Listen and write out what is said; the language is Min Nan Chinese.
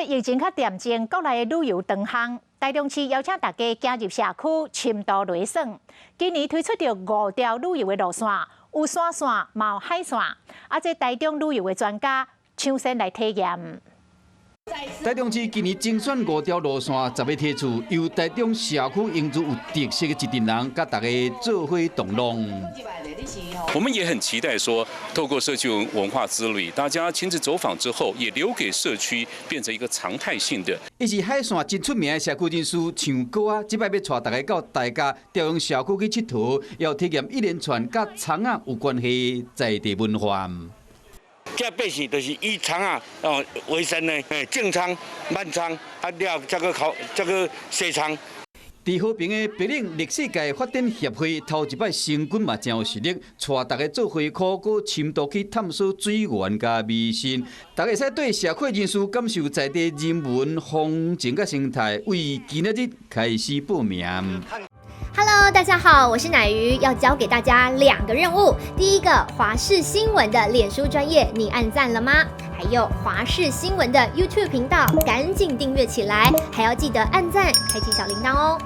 這個疫情較嚴重，國內的旅遊當夯，台中市邀請大家走入社區深度來耍。今年推出著五條旅遊的路線，有山線，嘛有海線。啊，這台中旅遊的專家搶先來體驗。台中市今年精選五條路線，10个梯次，由台中社區營造有特色的一陣人，佮大家做伙同樂。我們也很期待說，透過社區文化之旅，大家親自走訪之後，也留給社區變成一個常態性的。伊是海線真出名的社區人士唱歌啊，這擺欲帶大家到大甲朝陽社區去𨑨迌，要體驗一連串佮蔥仔有關係在地文化。這百姓就是以蔥仔哦為生的，嘿，種蔥、挽蔥，啊了再閣烤，再閣洗蔥。佇和平的白領歷史界發展協會頭一擺成軍嘛，真有實力，帶大家做伙考古深度去探索水源佮迷信，大家會使對社區人士感受在地人文風情佮生態，為今仔日開始報名。 Hello，大家好，我是乃瑜，要交給大家兩個任務。第一個，華視新聞的臉書專頁，你按讚了嗎？還有華視新聞的 YouTube 頻道，趕緊訂閱起來，還要記得按讚，開啟小鈴鐺哦。